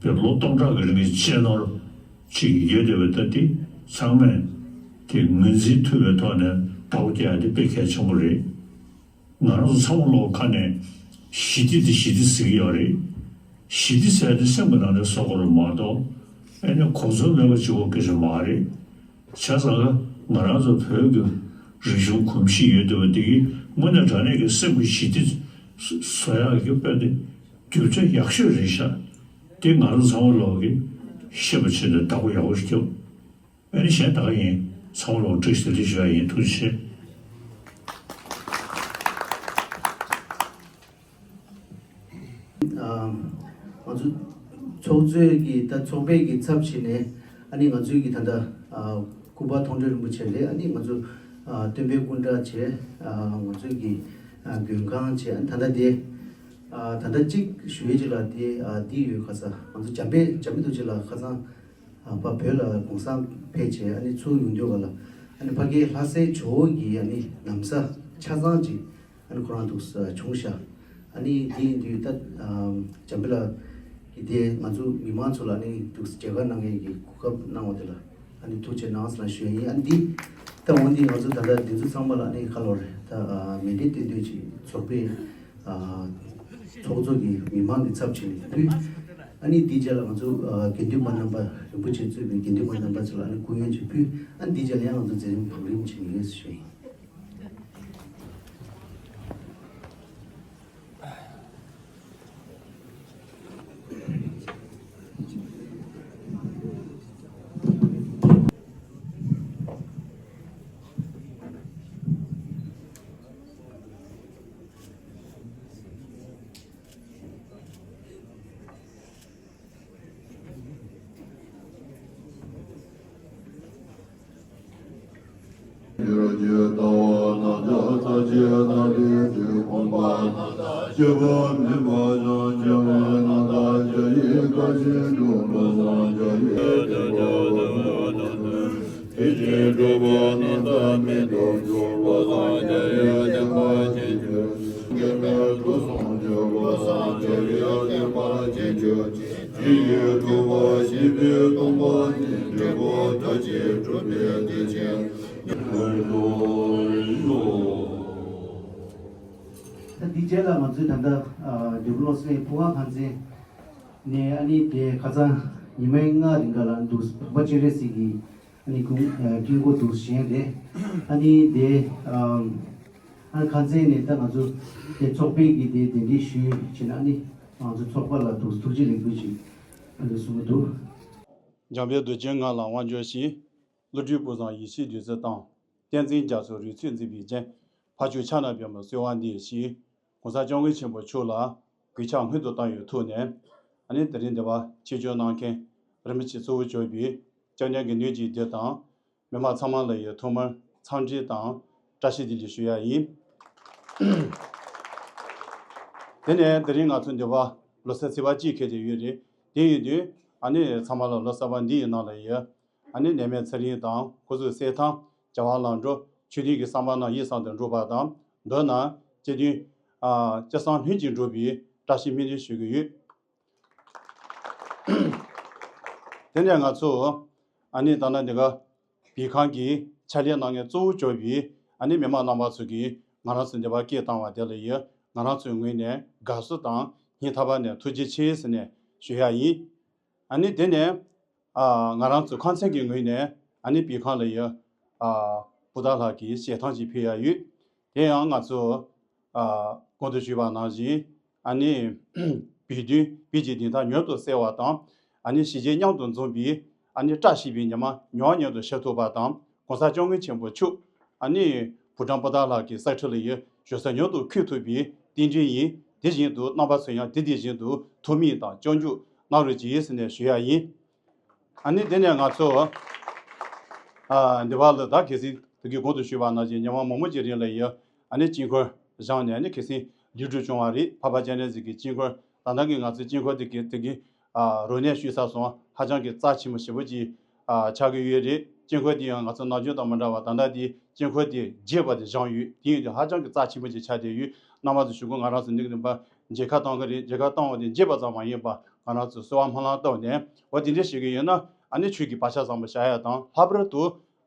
པའི་ལོ་སྟོང་ཕྲག་གི་རིང་གི་གཅེས་ནོར་ཅིག་ཡོད་བསྡད་པའི་ད་དེ་ཚང་མས་དེ་ངོས་འཛིན་ཐུབ་པའི་ཐོག་ནས་བདག་པོ་རྒྱག་ཡ་དེ་དཔེ་གལ་ཆེན་པོ་རེད། ང་རང་ཚོ་ཚང་མ་ལོག་ཁ་ནས་ཞི་བདེ་དེ་ཞི་བདེ་ཟེར་གྱི་ཡོད་རེད། ཞི་བདེ་ཟེར་ཡ་དེ་སེམས་ཀྱི་ནང་ནས་བཟོ་དགོས་རེད་མ་གཏོགས་ཨེ་ནས་གོ་མཚོན་མེད་པ་བྱེད་དགོས་སྐད་ཆ་མ་རེད། བྱས་ཙང་ང་རང་ཚོ་བོད་ཀྱི་རིག་གཞུང་གོམས་གཤིས་ཡོད་བསྡད་པ་དེ་གིས་དངོས་གནས་དྲང་གནས་ཀྱི་སེམས་ཀྱི་ཞི་བདེ་བཟོ་ཡག་གི་དཔེ་དེ་རྒྱུ་ཆ་ཡག་ཤོས་རེད་ཤག་དེ་ང་རང་ཚང་མ་ལོག་གིས་ཤེས་པ་བྱས་ནས་བདག་པོ་ཡག་པོ་ཞིག་རྒྱབ། ཨ་ནི་གཞན་ད་ག་ཡིན། ཚང་མ་ལོག་བཀྲ་ཤིས་བདེ་ལེགས་ཞུ་ཡ་ཡིན། ཐུགས་རྗེ་ཆེ། ཨ། ང་ཚོ་ཚོགས་གཙོས་ཀྱི་ད་ཚོགས་པའི་གི་ཚབ་བྱས་ནས་ཨ་ནི་ང་ཚོའི་གི་ད་ལྟ་ཨ་སྐུ་པར་མཐོང་གྲོལ་རིན་པོ་ཆེ་ལས་ཨ་ནི་ང་ཚོ་ཨ་སྟོན་པའི་སྐུ་འདྲ་བྱས་ཨ་ང་ཚོའི་གི་ཨ་མགོན་ཁང་བྱས་ཨ་ནི་ད་ལྟ་དེ་ཨ་ད་ལྟ་གཅིག་ཞུ་ཡས་ཅིག་ལ་དེ་ཨ་འདི་ཡོད་ཁ་ས་ང་ཚོ་འཇམ་དཔལ་འཇམ་དཔལ་རྡོ་རྗེ་ལགས་ཁ་སང་ཨ་ཕ་བོད་ལ་གུང་སེང་ཕེབས་བྱས་ཨ་ནི་ཚུར་ཡོང་དུས་ག་ལ་ཨ་ནི་ཕ་གིའི་ལྷ་སའི་ཇོ་བོ་གི་ཨ་ནི་ན་བཟའ་ཆ་ཚང་ཅིག་ཨ་ནི་ཁོ་རང་འདུག་ས་བྱུང་ཤག་ཨ་ནི་དེ་ཡིན་དུས་ད་ཨམ་འཇམ་དཔལ་ལགས་ཀྱིས་དེ་ང་ཚོ་མི་མང་ཚོ་ལ་ཨ་ནི་འདུག་ས་མཇལ་ཁ་གནང་མཁན་གྱི་གོ་སྐབས་གནང་བ་དེ་ལ་ཨ་ནི་ཐུགས་རྗེ་གནང་ཟེར་ན་ཞུ་ཡ་ཡིན། ཨ་ནི་འདི་ད་འོ་འདི་ང་ཚོ་ད་ལྟ་འདི་ཚོ་ཚང་མ་ལ་ཨ་ནི་ག་ལོར་ད་ཨ་མཎྜལ་སྟོན་དུས་ཅིག་ཚོགས་པའི་ཨ་ཚོགས་གཙོ་གི་མི་མང་གི་ཚབ་བྱས་ནས་ཕུལ། ཨ་ནི་འདི་རྗེས་ལ་ང་ཚོ་ཨ་དགེ་འདུན་པ་རྣམ་པ་རིན་པོ་ཆེ་གཙོས་པའི་དགེ་འདུན་པ་རྣམ་པ་ཚོ་ལ་ཨ་ནི་སྐུ་ཡོན་ཅིག་ཕུལ། ཨ་ནི་འདི་རྗེས་ལ་ཡང་ང་ཚོ་མཛད་རིམ་བང་རིམ་བྱེད་ཀྱི་ཡིན་ཞུ་ཡིན། ཡོད་ཀྱི་ལྟ་བ་རྣམ་དག་ལྟ་བྱེད་ལྟ་བའི་དུས་ཁོང་པ་རྣམ་དག་སྐྱེ་བ་མེད་པ་ཡང་སྐྱེ་བ་རྣམ་དག་རྒྱ་ཡི་བཀའ་བཞིན་སྒྲུབ་པ་སངས་རྒྱ་ཡི་བསྟན་པ་དེ་བཞིན་སྒྲུབ་པ་རྣམ་དག་མི་ལྡོག་གྱུར་པ་སངས་རྒྱ་ཡི་བསྟན་པ་ཇི་བཞིན་དུ་སྐྱེ་མེད་དུ་སངས་རྒྱ་བ་སངས་རྒྱ་ཡི་བསྟན་ རྗེས་འཇུག་ཇི་ཡིས་ཐུབ་པ་ཞེས་པའི་སྟོང་པ་ཉིད་འབྲས་བུ་མཐའ་ཡས་གྲུབ་པའི་བདེ་ཆེན་ཉམས་ལེན་དུ་ཡོད། ད་འདི་རྗེས་ལ་ང་ཚོའི་ད་ལྟ་ཨ་འབྲས་བུ་སློབ་གསོའི་ཕུགས་ཁང་ཚན་ནས་ཨ་ནི་དེ་ཁ་སང་ཉི་མའི་ལྔ་རིང་ག་ལ་འདུག་འཕགས་པ་སྤྱན་རས་གཟིགས་ཀྱི་ཨ་ནི་ཀུན་ཨ་དཀྱིལ་འཁོར་འདུག་བཞེངས་ཏེ་ཨ་ནི་དེ་ཨ་ཨ་ཁང་ཚན་ནས་ད་ང་ཚོ་དེ་ཚོགས་པའི་གི་དེ་གདན་འདྲེན་ཞུས་བྱས་ན་ཨ་ནི་ང་ཚོ་ཚོགས་པ་ལ་འདུག་ཐུགས་རྗེ་ལེགས་འབུལ་ཞིག་ཨ་ནི་གསུང་གི་འདུག་འཇམ་དཔལ་རྡོ་རྗེའི་ངང་ལ་དབང་འབྱོར་ཞིང་། ཀླུ་སྒྲུབ་སྐུ་བཟང་ཡེ་ཤེས་བདུད་རྩི་དང་། བསྟན་འཛིན་རྒྱ་མཚོ་རིག་ཚུལ་འཛིན་པའི་རྒྱན། ཕ་ཇོ་ཕྱག་ན་པདྨོ་གསོལ་བ་འདེབས་ཞེས་གོང་ས་སྐྱབས་མགོན་ཆེན་པོ་མཆོག་ལ་གུས་ཕྱག་སྔོན་དུ་བཏང་བའི་ཐོག་ནས་ཨ་ནི་དེ་རིང་འདི་བ་ཆིབས་བསྒྱུར་གནང་མཁན་རིན་པོ་ཆེ་གཙོ་བོ་གྱུར་པའི་སྐྱབས་གནས་དགེ་འདུན་གྱི་སྡེ་དང་མི་མང་ཚང་མ་ལ་ཡི་ཐོག་མར་འཚམས་འདྲི་དང་བཀྲ་ཤིས་བདེ་ལེགས་ཞུ་ཡ་ཡིན། དེ་ནས་དེ་རིང་ང་ཚོ་འདི་བ་ལོ་གསར་ཚེས་པ་གཅིག་འཁེལ་ཏེ་ཡོད་རེད། དེ་ཡིན་དུས་ཨ་ནི་ཚང་མ་ལ་ལོ་གསར་པ་འདི་ཡི་ནང་ལ་ཡི། ཨ་ནི་ནད་མེད་ཚེ་རིང་དང་སྐུ་གཟུགས་གསལ་ཐང་བྱ་བ་ལམ་འགྲོ་ཆོས་ལུགས་ཀྱི་བསམ་པ་རྣམས་ཡིད་བསམ་དུ་འགྲུབ་པ་དང་མདོར་ན་སྤྱི་མཐུན་ཨ་སྤྱི་བསང་ལྷུན་གྱིས་འགྲུབ་པའི་བཀྲ་ཤིས་སྨོན་འདུན་ཞུ་གི་ཡོད། དེ་ནས་ང་ཚོ་ཨ་ནི་ད་ལྟ་འདི་ག་བོད་ཁང་གི་ཕྱག་ལས་གནང་མཁན་གཙོ་བོ་གྱུར་པའི་ཨ་ནི་མི་མང་རྣམ་པ་ཚོ་གིས་ང་རང་ཚོ་འདི་བར་སྐད་བཏང་བ་དེ་ལ་ཡི་ང་རང་ཚོའི་ངོས་ནས་དགའ་བསུ་དང་སྙིང་ཐག་པ་ནས་ཐུགས་རྗེ་ཆེ་ཟེར་ནས་ཞུ་ཡ་ཡིན། ཨ་ནི་དེ་ནས་ཨ་ང་རང་ཚོ་ཁང་ཚན་གྱི་ངོས་ནས་ཨ་ནི་བོད་ཁང་ལ་ཡི་ཨ་སྤུ་དག་ལགས་ཀྱི་ཞལ་ཐང་ཅིག་ཕུལ་ཡ་ཡོད། དེ་ཡང་ང་ཚོ་ཨ་གོང་དུ་ཞུས་པ་ནང་བཞིན་ཨ་ནི་བོད་དོན་བོད་ཀྱི་བདེན་མཐའ་མྱུར་དུ་གསལ་བ་དང་ཨ་ནི་གཞིས་བྱེས་མཉམ་དུ་འཛོམས་པའི་ཨ་ནི་བཀྲ་ཤིས་པའི་ཉི་མ་མྱུར་བ་མྱུར་དུ་ཤར་ཐུབ་པ་དང་གོང་ས་སྐྱབས་མགོན་ཆེན་པོ་མཆོག་ཨ་ནི་བུ་ཁྲང་པོ་ཏཱ་ལ་གི་ས་ཁྲི་ལ་ཡི་བཞུགས་ས་མྱུར་དུ་འཁྱོལ་ཐུབ་པའི་རྟེན་འབྲེལ་ཡིན། དེ་བཞིན་དུ་རྣམ་པ་ཚོ་ཡང་དེ་དེ་བཞིན་དུ་ཐུགས་སྨོན་དང་སྐྱབས་འཇུག་གནང་རོགས་གྱིས་ཟེར་ནས་ཞུ་ཡ་ཡིན། ཨ་ནི་དེ་ནས་ང་ཚོ་ཨ་འདི་བར་ལ་ད་གལ་སྲིད་དུ་གི་གོང་དུ་ཞུས་པ་ནང་བཞིན་ཉི་མ་མང་པོ་ཅིག་རིང་ལ་ཡི་ཨ་ནི་དཀྱིལ་འཁོར་བཞེངས་ནས་ཨ་ནི་གལ་སྲིད་ལེགས་གྲུབ་བྱུང་བ་རེད། འཕགས་པ་སྤྱན་རས་གཟིགས་ཀྱི་དཀྱིལ་འཁོར་ད་ལྟ་གི་ང་ཚོའི་དཀྱིལ་འཁོར་དེ་གི་དེ་གི་ཨ་རོ་གནས་ཞུས་ས་སོང་ཧ་ཅང་གི་རྩ་ཆེན་པོ་ཞེ་པོ་ཅིག་ཨ་ཆགས་ཀྱི་ཡོད་རེད། དཀྱིལ་འཁོར་དེ་ཡང་ང་ཚོ་ནམ་རྒྱུན་དང་མི་འདྲ་བ་ད་ལྟ་དེ་དཀྱིལ་འཁོར་དེ་རྒྱས་པ་དེ་བཞེངས་ཡོད། དེ་ཡིན་དུས་ཧ་ཅང་གི་རྩ་ཆེན་པོ་ཅིག་ཆགས་བསྡད་ཡོད། རྣམ་པ་ཚོ་གཞུག་གུ་ང་རང་ཚོ་འདི་གི་འདུན་པ་མཇལ་ཁ་བཏང་གི་རེད། མཇལ་ཁ་བཏང་བ་དེ་མཇལ་བ་ཙམ་མ་ཡིན་པ་ང་རང་ཚོ་གསོལ་བ་སྨོན་ལམ་བཏབ་ནས་འོ་དེ་འདྲ་ཞིག་གི་ཡོད་ན་ཨ་ནི་ཆོས་ཀྱི་བག་ཆགས་བཟང་པོ་བཞག་ཡ་དང་ལྷག་པར་དུ་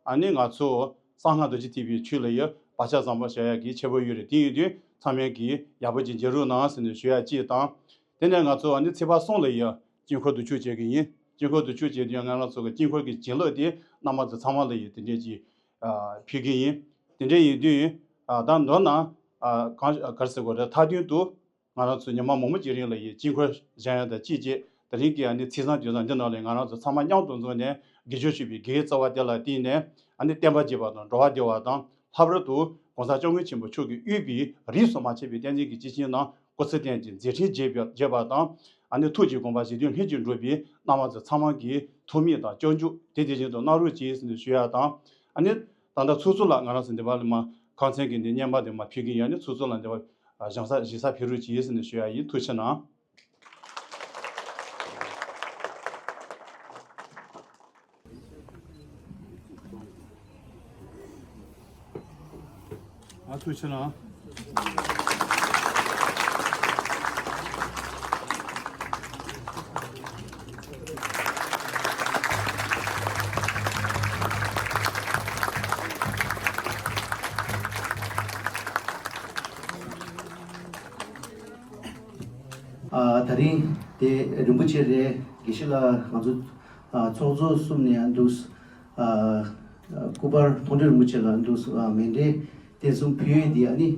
ཨ་ནི་ང་ཚོ་གསང་སྔགས་རྡོ་རྗེ་ཐེག་པའི་ཆོས་ལ་ཡི་བག་ཆགས་བཟང་པོ་བཞག་ཡ་གི་ཁྱད་པར་ཡོད་རེད། དེ་ཡིན་དུས་ཚང་མས་ཀྱིས་ཡག་པོ་ཅིག་མཇལ་རོགས་གནང་ཟེར་ནས་ཞུ་ཡ་གཅིག་དང་། དེ་ནས་ང་ཚོ་ཨ་ནི་ཚེས་པ་གསུམ་ལ་ཡི་དཀྱིལ་འཁོར་དུ་ཆུ་བྱེད་ཀྱི་ཡིན། དཀྱིལ་འཁོར་དུ་ཆུ་བྱེད་དུས་ང་རང་ཚོ་གི་དཀྱིལ་འཁོར་གྱི་བྱིན་རླབས་དེ་རྣམ་པ་ཚོ་ཚང་མ་ལ་ཡི་དེ་འདྲས་ཀྱི་ཨ་ཕུལ་གྱི་ཡིན། དེ་འདྲས་ཡིན་དུས་ཨ་ད་མདོར་ན་ཨ་གང་ག་རེ་ཟེར་དགོས་རེད། མཐའ་དོན་དུ་ང་རང་ཚོ་ཉི་མ་མང་པོ་ཅིག་རིང་ལ་ཡི་དཀྱིལ་འཁོར་བཞེངས་ཡ་དང་གཅིག་བྱས་དེ་རིང་གི་ཨ་ནི་ཚེས་བཟང་དུས་བཟང་འདི་ནང་ལ་ང་རང་ཚོ་ཚང་མ་མཉམ་དུ་འཛོམས་ནས་དགེ་སྦྱོར་ཞུས་པའི་དགེ་བའི་རྩ་བ་དེ་ལ་བརྟེན་ནས་ཨ་ནི་བསྟན་པ་རྒྱས་པ་དང་འགྲོ་བ་བདེ་བ་དང་ལྷག་པར་དུ་གོང་ས་སྐྱབས་མགོན་ཆེན་པོ་མཆོག་གིས་དབུས་པའི་རིས་སུ་མ་ཆད་པའི་བསྟན་འཛིན་གྱི་སྐྱེས་ཆེན་རྣམས་སྐུ་ཚེ་བརྟན་ཅིང་མཛད་འཕྲིན་རྒྱས་པ་རྒྱས་པ་དང་ཨ་ནི་ཐུགས་ཀྱི་དགོངས་པ་གཞི་མཐུན་ལྷུན་གྱིས་འགྲུབ་པའི་རྣམ་པ་ཚོ་ཚང་མ་གིས་ཐུགས་སྨོན་དང་སྐྱབས་འཇུག་དེ་དེ་བཞིན་དུ་གནང་རོགས་གྱིས་ཟེར་ནས་ཞུ་ཡ་དང་། ཨ་ནི་ད་ལྟ་ཚོགས་གཙོ་ལགས་ང་རང་ཚོ་འདི་བར་ལ་མ་ཁང་ཚན་གྱི་འདི་བརྙན་པར་འདི་མ་ཕུལ་གྱི་ཡོད། ཨ་ནི་ཚོགས་གཙོ་ལགས་འདི་བར་བཞེངས་ས་གཞི་ས་ཕེབས་རོགས་གྱིས་ཟེར་ནས་ཞུ་ཡ་ཡིན། ཐུགས་རྗེ་གནང་། ཨ་ཐུགས་རྗེ་གནང་། ཨ་ད་རིང་དེ་རིན་པོ་ཆེ་རེད། དགེ་བཤེས་ལགས་ང་ཚོ་ཨ་ཚོགས་གཙོ་གསུམ་ནས་ཨ་འདུག་ཨ་སྐུ་པར་མཐོང་གྲོལ་རིན་པོ་ཆེ་ལ་ཨ་འདུག་ཨ་མཎྜལ་རྟེན་གསུམ་ཕུལ་ཡས་དེ་ཨ་ནི་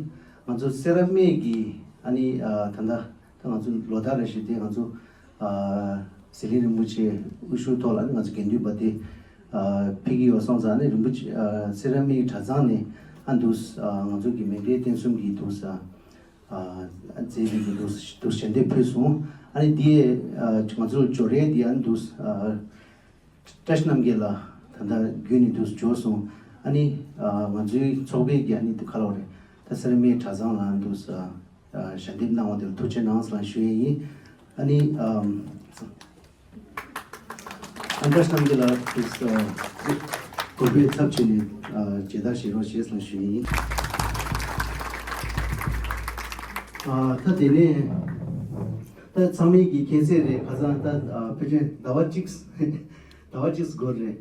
ང་ཚོ་སེ་ར་སྨད་ཀྱི་ཨ་ནི་ཨ་ད་ལྟ་ད་ང་ཚོ་ལོ་ལྟར་རེ་བཞིན་དེ་ང་ཚོ་ཨ་ཟི་ལིང་རིན་པོ་ཆེ་དབུ་བཞུགས་ཐོག་ལ་ཨ་ནི་ང་ཚོ་དགེ་འདུན་པ་དེ་ཨ་ཕེབས་ཀྱི་ཡོད་སོང་ཙང་ཨ་ནི་རིན་པོ་ཆེ་ཨ་སེ་ར་སྨད་ཀྱི་གྲྭ་ཚང་ནས་ཨ་འདུག་ཨ་ང་ཚོ་གི་མཎྜལ་རྟེན་གསུམ་གྱི་འདུག་ཨ། ཨ་མཛད་རིམ་གྱི་འདུག་འདུག་ཞལ་འདེབས་ཕུལ་སོང་། ཨ་ནི་དེ་ཨ་ང་ཚོ་འབྱོར་རེད་དེ་ཨ་ནི་འདུག་ཨ་བཀྲ་ཤིས་རྣམ་རྒྱལ་ལགས་ད་ལྟ་བརྒྱུད་ནས་འདུག་འབྱོར་སོང་། ཨ་ནི་ཨ་ང་ཚོའི་ཚོགས་པའི་གི་ཨ་ནི་འདུག་ག་ལ་བ་རེད། ད་སེ་ར་སྨད་གྲྭ་ཚང་ལ་འདུག་ཨ་ཞལ་འདེབས་གནང་བ་དེར་ཐུགས་རྗེ་གནང་ཟེར་ཞུ་ཡས་ཡིན། ཨ་ནི་ཨ། ཨ་བཀྲ་ཤིས་རྣམ་རྒྱལ་ལགས་དེ་གོ་བའི་ཚབ་བྱས་ནས་ཨ་མཇལ་དར་བཞེས་རོགས་ཞེས་གསུངས་ཞུས་ཡིན། ཨ་ད་དེ་ནས་ ད་ཚང་མས་ཀྱི་མཁྱེན་གསལ་རེད། ཁ་སང་ད་ཨ་ཕལ་ཆེར་ཟླ་བ་གཅིག་ཟླ་བ་གཅིག་འགོར་རེད།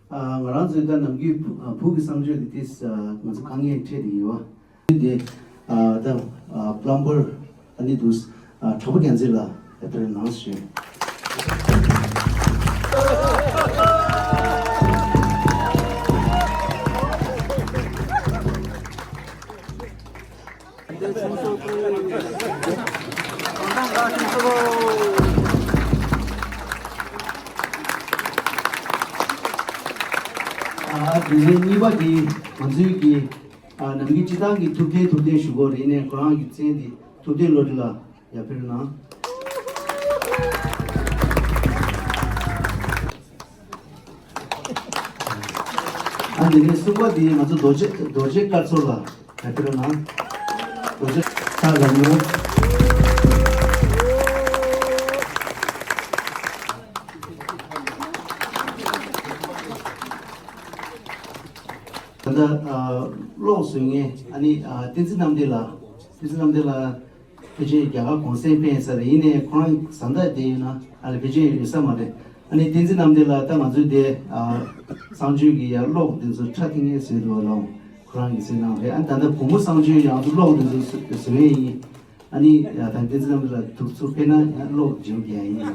ཨ་ང་རང་ཚོའི་ད་ནམ་རྒྱུན་བུ་ཨ་བུ་གི་གསང་སྤྱོད་དེ་ཏིས་ཨ་ང་ཚོ་དཀའ་ངལ་འཕྲད་དེ་ཡོད་བ། དེ་ཨ་ད་ཨ་པ་ལམ་བར་ཨ་ནི་དུས་ཨ་གྲོགས་པོ་རྒྱལ་མཚན་ལ་ཨ་དེར་ནང་ཞུ། ཨ་དེ་རིང་གཉིས་པ་དེ་ང་ཚོའི་གི་ཨ་ནམ་རྒྱུན་སྤྱི་བཏང་གི་ཐུབ་བསྟན་ཐུབ་བསྟན་ཞུ་གི་ཡོད་རེད། ཡིན་ནའི་ཁོ་རང་གི་མཚན་དེ་ཐུབ་བསྟན་བློ་གྲོས་ལགས། ཡར་ཕེབས་རོགས་གནང་། ཨ་འདི་ནས་གསུམ་པ་འདི་ང་ཚོ་རྡོ་རྗེ་རྡོ་རྗེ་སྐར་ཚོགས་ལགས། ཡར་ཕེབས་རོགས་གནང་། རྡོ་རྗེ་ལགས་ལ་ཉོ། ད་ལྟ་ཨ་གློག་བཟོ་མཁན་ཨ་ནི་ཨ་བསྟན་འཛིན་རྣམ་རྒྱལ་ལགས། བསྟན་འཛིན་རྣམ་རྒྱལ་ལགས། ཕལ་ཆེར་རྒྱ་གར་གུང་སེང་སྤེལ་ས་རེད། ཡིན་ནའི་ཁོ་རང་བཟའ་ཟླ་དེ་ཡིན་ན་ཨ་ལ་ཕལ་ཆེར་ཡོད་ས་མ་རེད། ཨ་ནི་བསྟན་འཛིན་རྣམ་རྒྱལ་ལགས་ད་ང་ཚོའི་དེ་ཨ་གསང་སྤྱོད་ཀྱི་ཡ་གློག་འདི་ཚོ་ཁྲ་ཐིང་ངེ་བཟོས་འདུག་ལོ། ཁོ་རང་གིས་བཟོས་གནང་རེད། ཨ་ནི་ད་ལྟ་བུ་མོ་གསང་སྤྱོད་ཡང་ཚོ་གློག་འདི་ཚོ་བཟོ་བཟོ་ཡས་ཡིན། ཨ་ནི་ཡ་ད་བསྟན་འཛིན་རྣམ་རྒྱལ་ལགས་ཐུགས་ཚུར་ཕེབས་ན་ཡང་གློག་བརྗེ་རྒྱག་ཡིན།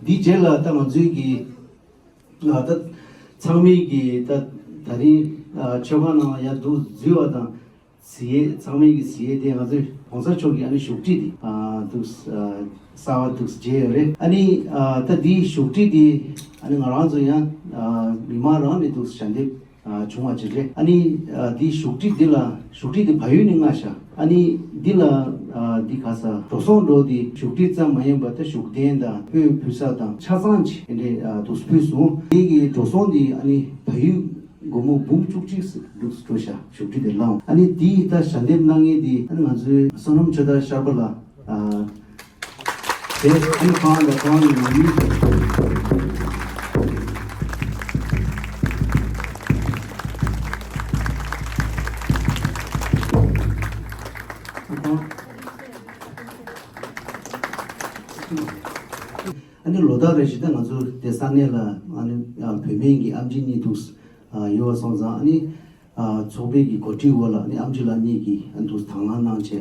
འདི་རྗེས་ལ་ད་ང་ཚོའི་གི་ཨ་ད་ཚང་མས་ཀྱི་ད་ད་རིང་ཨ་མཆོད་ཁང་ནང་ཡར་འདུག་འཛུལ་བ་དང་། གཟི་ཡས་ཚང་མས་ཀྱི་གཟི་ཡས་དེ་ང་ཚོའི་༸གོང་ས་མཆོག་གི་ཨ་ནི་བཞུགས་ཁྲི་དེ་ཨ་འདུག་ཨ་གསར་པ་འདུག་མཇལ་ཡོད་རེད། ཨ་ནི་ཨ་ད་འདིའི་བཞུགས་ཁྲི་དེ་ཨ་ནི་ང་རང་ཚོ་ཡང་ཨ་མི་མང་རང་ནས་འདུག་ཞལ་འདེབས་ཨ་བྱུང་བ་ཅིག་རེད། ཨ་ནི་ཨ་འདིའི་བཞུགས་ཁྲི་འདི་ལ་བཞུགས་ཁྲི་དེ་བལ་ཡུལ་ནས་མངགས་ཤག་ཨ་ནི་འདི་ལ་ཨ་འདི་ག་ས་འགྲོ་སོང་འགྲོ་དེ་བཞུགས་ཁྲི་ཙམ་མ་ཡིན་པར་ད་བཞུགས་གདན་དང་སྤོས་ཕུལ་ས་དང་ཆ་ཚང་ཅིག་དེ་འདྲའི་ཨ་འདུག་ཕུལ་སོང་། དེ་གི་འགྲོ་སོང་དེ་ཨ་ནི་བལ་ཡུལ་སྒོར་མོ་འབུམ་བཅུ་གཅིག་འདུག་འགྲོ་ཤག་བཞུགས་ཁྲི་དེ་བླངས། ཨ་ནི་དེ་ད་ཞལ་འདེབས་གནང་མཁན་དེ་ཨ་ནི་ང་ཚོའི་བསོད་ནམས་ཆོས་དར་ཤར་པ་ལགས། ཨ་དེ་ཨ་ནི་ཁོང་དང་ཁོང་གི་ནང་མི། ཨ་ནི་ལོ་ལྟར་རེ་བཞིན་ད་ང་ཚོ་དེ་ས་གནས་ལ་ཨ་ནི་ཨ་བུད་མེད་ཀྱི་ཨེམ་ཆི་གཉིས་འདུག་ཨ་ཡོད་པ་སོང་ཙང་ཨ་ནི་ཨ་ཚོགས་པའི་གི་གོ་སྒྲིག་འོག་ལ་ཨ་ནི་ཨེམ་ཆི་ལགས་གཉིས་ཀྱིས་ཨ་འདུག་དང་བླངས་གནང་བྱས་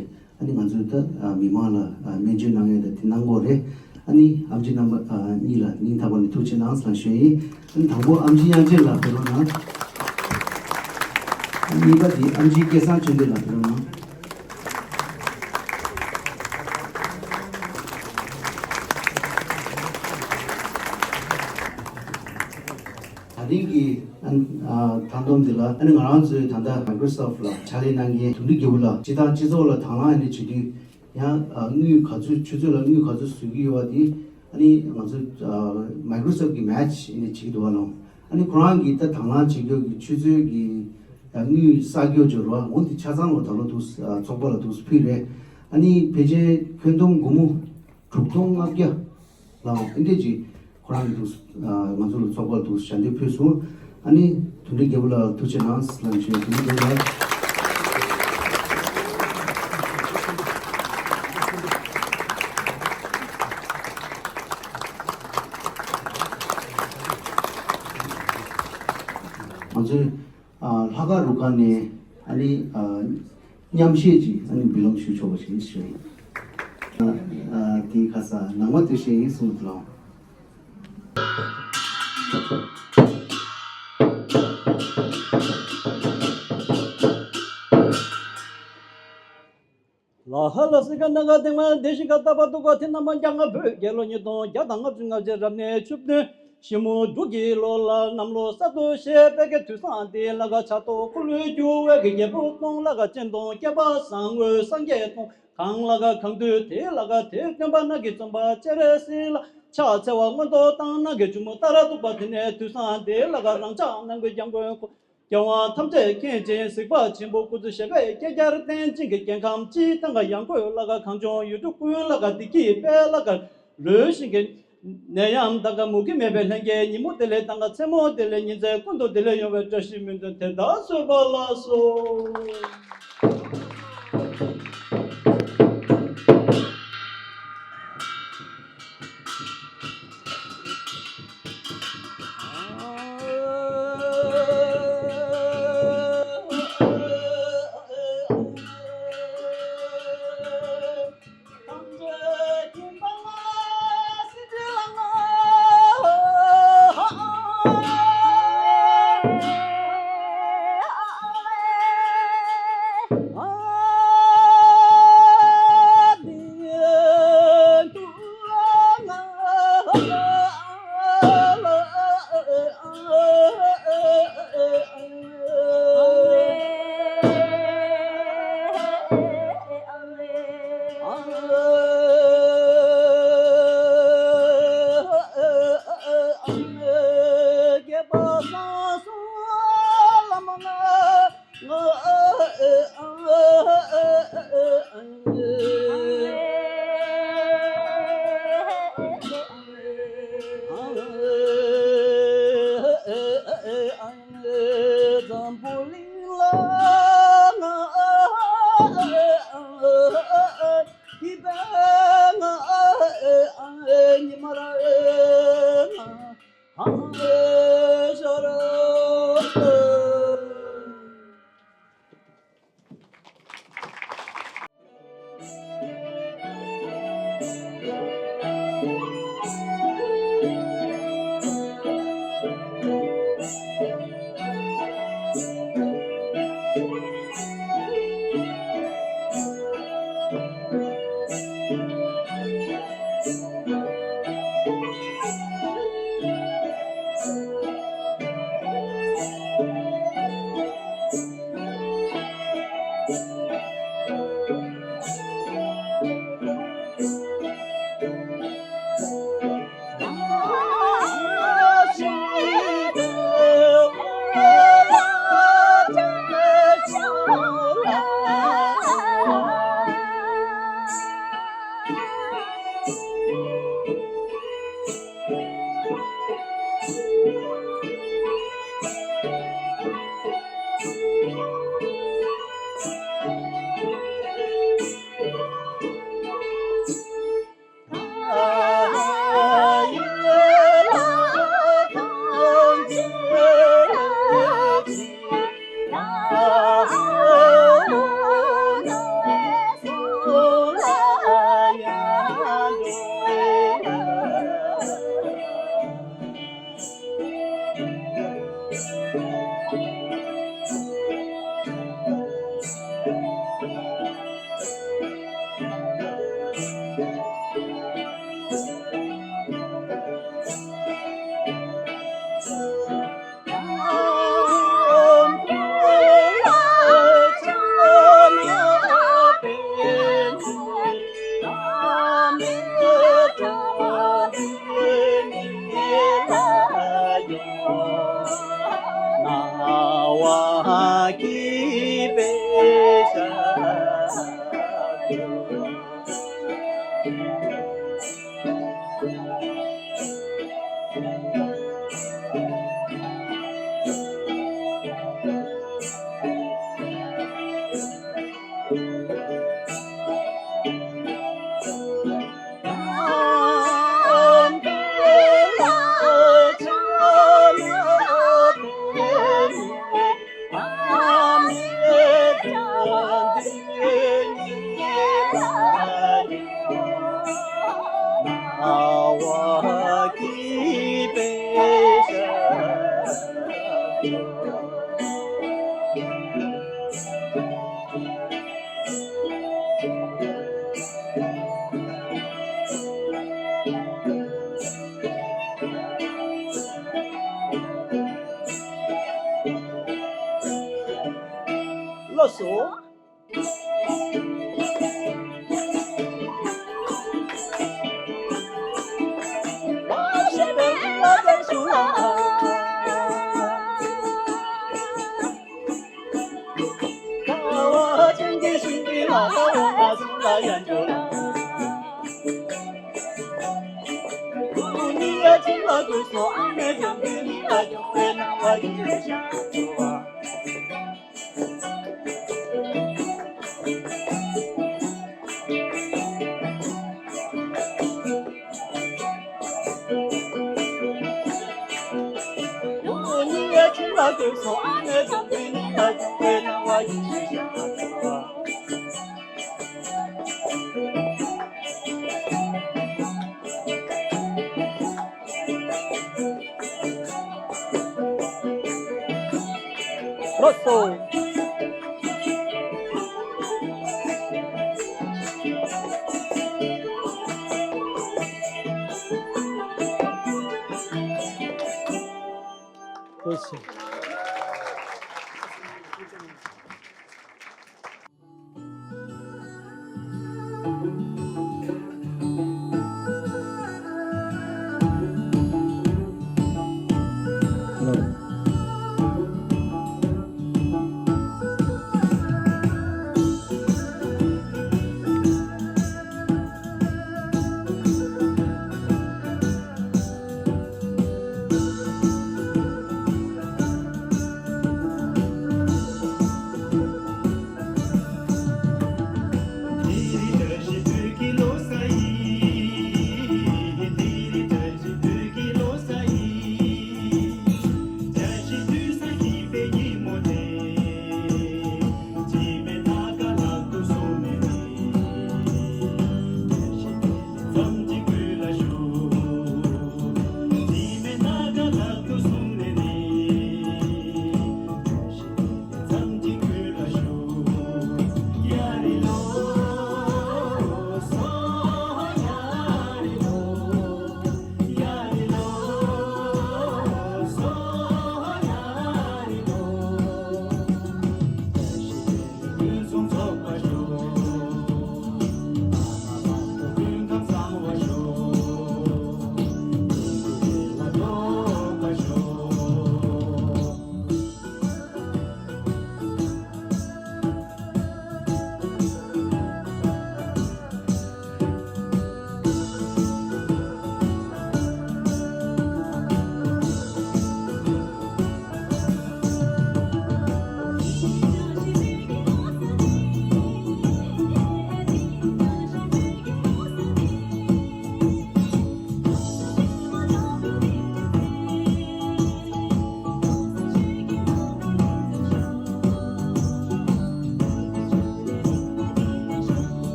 ཨ་ནི་ང་ཚོའི་ད་ཨ་མི་མང་ལ་ཨ་སྨན་བཅོས་གནང་ཡས་ད་དེ་གནང་དགོས་རེད། ཨ་ནི་ཨེམ་ཆི་རྣམ་པ་ཨ་གཉིས་ལ་སྙིང་ཐག་པ་ནས་ཐུགས་རྗེ་གནང་ཟེར་ཞུ་ཡིན། ཨ་ནི་དང་པོ་ཨེམ་ཆི་དབྱངས་ཅན་ལགས་ཕེབས་རོགས་གནང་། ཨ་གཉིས་པ་དེ་ཨེམ་ཆི་སྐལ་བཟང་ཆོས་འཕེལ་ལགས་ཕེབས་རོགས་གནང་། ད་རིང་གི་ཨ་ཨ་མཐའ་སྡོམ་འདི་ལ་ཨ་ནི་ང་རང་ཚོའི་ད་ལྟ་Microsoft་ལ་ཕྱག་ལས་གནང་མཁན་དོན་གྲུབ་རྒྱལ་པོ་ལགས་སྤྱི་བཏང་སྤྱི་ཚོགས་ལ་དང་བླངས་ཨ་ནི་བྱེད་དུས་ཡང་ཨ་དངུལ་ག་ཚོད་ཆུ་ཚོད་ལ་དངུལ་ག་ཚོད་བཟོ་གི་ཡོད་པ་དེ་ཨ་ནི་ང་ཚོ་ཨ་Microsoft་གི་match་ཨ་ནི་བྱེད་ཀྱི་འདུག་བ་ལོང་། ཨ་ནི་ཁོ་རང་གིས་ད་དང་བླངས་བྱེད་རྒྱུ་གི་ཆུ་ཚོད་ཀྱི་ཨ་དངུལ་བསགས་རྒྱུ་སྦྱོར་བ་འོ་འདི་ཆ་ཚང་ལ་ད་ལོ་འདུག་ཨ་ཚོགས་པ་ལ་འདུག་ཕུལ་རེད། ཨ་ནི་ཕལ་ཆེར་ཁྱོན་བསྡོམས་སྒོར་མོ་དྲུག་སྟོང་ལྔ་བརྒྱ་ལའང་ཨེ་འདྲས་ཅིག་ཁོ་རང་གིས་འདུག་ང་ཚོ་ལ་ཚོགས་པར་འདུག་ཞལ་འདེབས་ཕུལ་སོང་། ཨ་ནི་དོན་གྲུབ་རྒྱལ་པོ་ལགས་ཐུགས་རྗེ་གནང་ལབ་ཞུ་ཡ་དོན་གྲུབ་རྒྱལ་པོ་ལགས། ང་ཚོའི་ཨ་ལྷག་དཀར་རུ་ཁག་ནས་ཨ་ནི་ཨ་མཉམ་བཞེས་ཀྱི་ཨ་ནི་འབུལ་ལམ་ཞུ་ཆོག་པ་ཞིག་ཞུ་ཡིན། ཨ་ཨ་དེ་ཁ་ས་ནང་མ་དུ་ཞེས་ཡིན་གསུངས་ལོ། ལ་ཧ་ལ་སི་ཀ་ན་ག་དེ་མ་དེ་ཤི་ཀ་ཏ་པ་ཏུ་ཀ་ཐི་ན་མ་རྒྱ་ང་བོད་རྒྱལ་ལོ་ཉིས་སྟོང་བརྒྱ་དང་ལྔ་བཅུ་ང་བརྒྱད་རབ་གནས་བཅུ་བདུན། ཞི་མོ་འབྲུག་གི་ལོ་ལ་གནམ་ལོ་ས་རྡོ་ཞེས་པའི་གི་དུས་བཟང་དེ་ལ་ག་ཆ་ཏོ་ཁུ་ལུའི་རྒྱུ་བའི་གི་རྒྱལ་པོ་སྟོང་ལ་ག་སྤྱན་སྟོང་སྐལ་པ་བཟང་བོའི་སངས་རྒྱས་སྟོང་གང་ལ་ག་གང་དུས་དེ་ལ་ག་དེ་སྟོན་པ་ནག་གི་བཙུན་པ་སྤྱན་རས་གཟིགས་ལ་ཕྱག་འཚལ་བ་མངོན་རྟོགས་དང་ནག་གི་ཇོ་མོ་ཏཱ་ར་ཏུ་པ་དེ་ནས་དུས་བཟང་དེ་ལ་ག་རང་ཅག་ནང་གི་སྐྱབས་མགོན་སྐུ། རྒྱལ་དབང་ཐམས་ཅད་མཁྱེན་ཅིང་གཟིགས་པ་ཆེན་པོ་སྐུ་ཚེ་ཞབས་པད་བསྐལ་བརྒྱར་བརྟན་ཅིང་གི་རྒྱལ་ཁམས་སྤྱི་དང་ག་ཡང་སྒོས་ལ་ག་གངས་ལྗོངས་ཡུལ་གྲུ་ཀུན་ལ་ག་བདེ་སྐྱིད་དཔལ་ལ་ག་ལོས་ཤིང་གི་ ནད་ཡམས་དང་ག་མུ་གེ་མེད་པའི་ལྷན་སྐྱེས། ཉིན་མོ་བདེ་ལེགས་དང་ག་མཚན་མོ་བདེ་ལེགས། ཉིན་མཚན་ཀུན་ཏུ་བདེ་ལེགས་ཡོང་བའི་བཀྲ་ཤིས་སྨོན་འདུན་དེ་ལྟར་གསོལ་བ་ལགས་སོ། འཛམ་བུ་གླིང་ལ་ང་ཨ་ཨ་ཨ་ཨ་ཨ་ཨ་ཨ་ཨ་ཨ་ཨ་ཉི་མ་ར་ཨ་ང་ཨ་ཨ་ཤ་ར་ཨ། ལགས་སོ། ལགས་སོ། ལགས་སོ།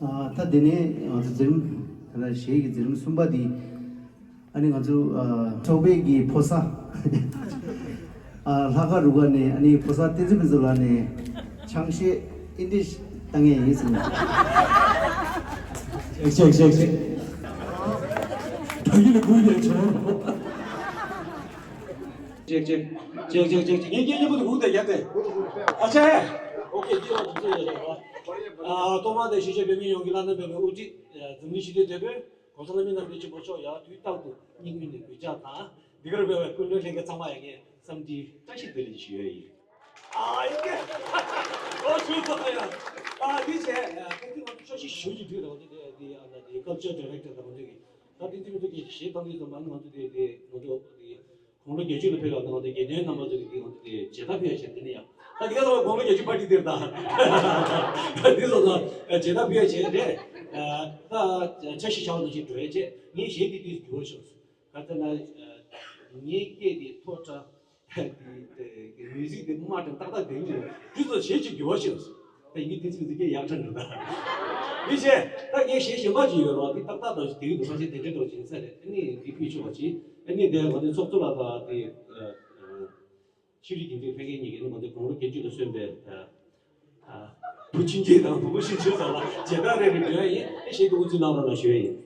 ཨ། ད་དེ་ནས་ང་ཚོ་འཛིན་རིམ་ད་ལྟ་གཞས་ཀྱི་འཛིན་རིམ་གསུམ་པ་འདི། ཨ་ནི་ང་ཚོ་ཨ་ཁྲོག་པའི་གི་ཕོ་གསར། ཨ་ལྷག་དཀར་རུ་ཁག་ནས་ཨ་ནི་ཕོ་གསར་བསྟན་འཛིན་ཕུན་ཚོགས་ལགས་ནས་ཆང་གཞས་ཨིན་ཏྲི་བཏང་ངེས་ཡིན་ཟེར་ནས། ཅེག་ཅེག་ཅེག་ཅེག་ད་ཡིན་ལ་ཁུལ་ཡས་ཆོག་ཅེག་ཅེག་ཅེག་ཅེག་ཅེག་ཅེག་ཅེག་ངས་སྐད་སྙན་པོ་དེ་ཧུག་ཏེ་རྒྱབ་སྟེ། ཨ་ཅེ། ཨོ་ཁེ། འདི་ཡང་དུས་ཚོད་ཡོད་རེད་བ། ཨ། ཐོག་མར་དེ་གཞིས་བྱེས་བོད་མི་ཡོངས་ཀྱི་བླ་ན་མེད་པའི་དབུ་ཁྲིད། ཨ། འཛམ་གླིང་ཞི་བདེའི་དེད་དཔོན་༸གོང་ས་ལྷ་མིའི་རྣམ་འདྲེན་ཆེན་པོ་མཆོག་ཡང་དུས་རྟག་ཏུ་སྙིང་དབུས་ནས་གུས་ཕྱག་དང་འདི་གར་ཕེབས་པའི་སྐུ་མགྲོན་ལྷན་རྒྱས་ཚང་མ་ཡ་ངས་འཚམས་འདྲི་བཀྲ་ཤིས་བདེ་ལེགས་ཞུ་ཡ་ཡིན། ཨ། ཡིན་གྱི། ཨོ་ཞུ་ཐུབ་ཡ། ཨ། འདི་བྱས། ཨ། ཁོང་ཚོས་ང་ཚོ་ཕྱག་བཞེས་ཞུ་རྒྱུ་དུས་རང་དེ་དེ་དེ་ཨ་ན་དེ་ཀལ་ཅར་ཌི་རེག་ཊར་དང་ང་ཚོ་གི་ད་དེ་དེ་མི་ཚོ་གི་གཞས་བཏང་དུས་ཙམ་པ་ང་ཚོ་དེ་དེ་ང་ཚོ་དེ། དགུང་ལོ་བརྒྱད་ཅུ་ལ་ཕེབས་ཡོང་ན་དགེ་འདུན་རྣམ་པ་ཚོ་གིས་དེ་དེ་མཇལ་དར་ཕུལ་ཡ་བྱས། དེ་ནས་ཡང་ད་དེ་ལ་དགུང་ལོ་བརྒྱད་ཅུ་པར་ཊི་དེར་ད་དེ་སོང་ཙང་མཇལ་དར་ཕུལ་ཡ་བྱས་རེད། ད་ཆ་ཤས་བྱ་བ་ནང་བཞིན་འགྲོ་ཡ་བྱས། ངས་གཞས་དེ་དུས་འགྱུར་བ་བྱུང་སོང་། ག་ཚོད་ན་ངའི་སྐད་དེ་མཐོ་དྲགས། དེ་དེ་མིའུ་ཟིག་དེ་དམའ་དྲགས་ཏག་ཏག་དེ་ནས་དུས་ཚོད་གཞས་ཅིག་འགྱུར་བ་བྱུང་སོང་། ད་ཡིན་དེ་ཚོའི་ཚིག་གི་ཡག་ཕྲ་འགྲོ་ད། མི་ཤེས། ད་ངས་གཞས་གཞན་པ་ཅིག་ཡོད་རོགས། དེ་ཏག་ཏག་ཏག་ཅིག་དེ་གི་འདུག་ས་ཆེ་དེ་འདྲ་འགྲོ་ཅིག་ས་རེད། ཨ་ནི་དེ་ཕུལ་ཆོག་པ་ཅིག་ཨ་ནི་དེ་ང་ཚོའི་ཚོགས་གཙོ་ལགས་དང་དེ་ཆིབས་བསྒྱུར་འགན་འཛིན་ཕན་རྒྱལ་གཉིས་ཀྱིས་ནི་ང་ཚོའི་དགུང་ལོ་བརྒྱད་ཅུ་ལ་སོན་པའི་བུ་ཆུང་སྐྱིད་དང་བུ་མོ་ཤིན་ཆོས་ཚང་ལ་མཇལ་དར་རེ་རེ་སྒྲོན་ཡིན། གཞས་དེ་དབུ་འཛུགས་གནང་རོགས་གནང་ཞུ་ཡ་ཡིན།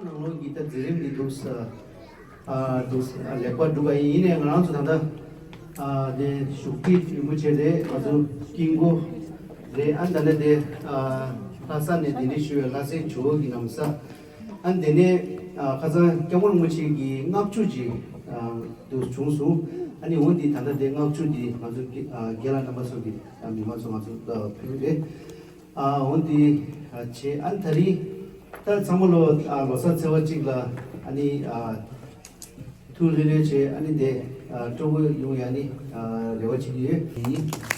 ནང་ལོགས་ཀྱི་ད་མཛད་རིམ་འདི་འདུག་ས། ཨ་འདུག་ས་ཨ་ལེགས་པར་འགྲུབ་པ་ཡིན། ཡིན་ནའི་ང་རང་ཚོ་ད་ལྟ་ཨ་དེ་བཞུགས་ཁྲི་རིན་པོ་ཆེ་རེད། ང་ཚོ་དཀྱིལ་འཁོར་རེད། ཨ་ད་ལྟ་དེ་ཨ་ལྷ་ས་ནས་གདན་འདྲེན་ཞུ་བའི་ལྷ་སའི་ཇོ་བོ་གི་ན་བཟའ། ཨ་དེ་ནས་ཨ་ཁ་སང་སྐྱབས་མགོན་རིན་པོ་ཆེ་གི་མངགས་བཅོལ་ཅིག་ཨ་དུ་བྱུང་སོང་། ཨ་ནི་འོ་འདི་ད་ལྟ་དེ་མངགས་བཅོལ་འདི་ང་ཚོ་རྒན་ཨ་རྒན་ལགས་རྣམ་པ་ཚོ་གི་ཨ་མི་མང་ཚོ་ང་ཚོ་ལ་ཕུལ་གི་རེད། ཨ་འོ་འདི་ཨ་བྱས། ཨ་ནི་ད་རིང་ད་ཚང་མ་ལོ་ཨ་ལོ་གསར་ཚེས་པ་གཅིག་ལ་ཨ་ནི་ཨ་ཐུགས་ལྷོད་ལྷོད་བྱས། ཨ་ནི་དེ་ཨ་སྤྲོ་པོ་ཡོང་ཡ་ནི་ཨ་རེ་བ་བྱེད་ཀྱི་ཡོད། ཡིན།